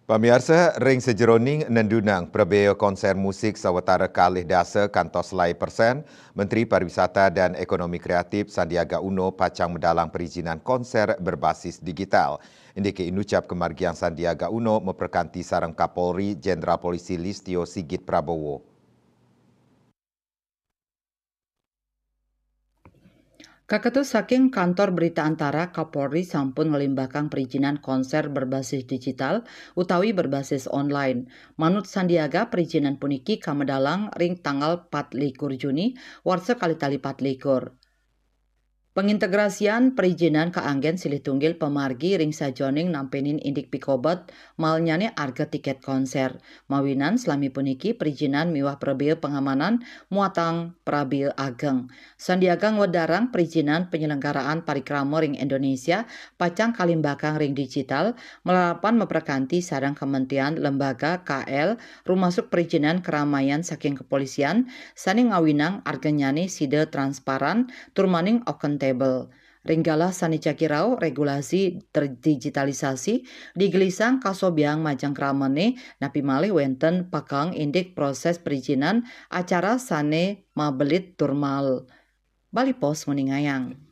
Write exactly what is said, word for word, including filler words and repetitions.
Pamiarsa, ring sajeroning nendunang prabea konser musik sawatara kalih dasa kantos lai persen, Menteri Pariwisata dan Ekonomi Kreatif Sandiaga Uno pacang medalang perizinan konser berbasis digital. Indike inucap kamargiang Sandiaga Uno maprakanti sareng Kapolri Jenderal Polisi Listio Sigit Prabowo. Kaketus saking Kantor Berita Antara, Kapolri sampun nglimbakang perizinan konser berbasis digital utawi berbasis online. Manut Sandiaga, perizinan puniki kamedalang ring tanggal patlikur Juni warsa kalih tali patlikur. Pangintegrasian perizinan kaanggen silih tunggil pamargi ring sajeroning nampenin indik pikobet malnyane arga tiket konser. Mawinan salami puniki perizinan miwah prabea pangamanan muatang prabea ageng. Sandiaga ngwedarang perizinan penyelenggaraan parikrama ring Indonesia pacang kalimbakang ring digital, malarapan maprakanti sareng kementerian lembaga K L, rumasuk perizinan keramaian saking kepolisian, sane ngawinang arganyane sida transparan tur maning accountable. Ring galah sane jagi rauh, regulasi terdigitalisasi digelisang kasobiang majeng kramane, napi malih wenten pakeng indik proses perizinan acara sane mabelit tur mael. Bali Post nguningayang.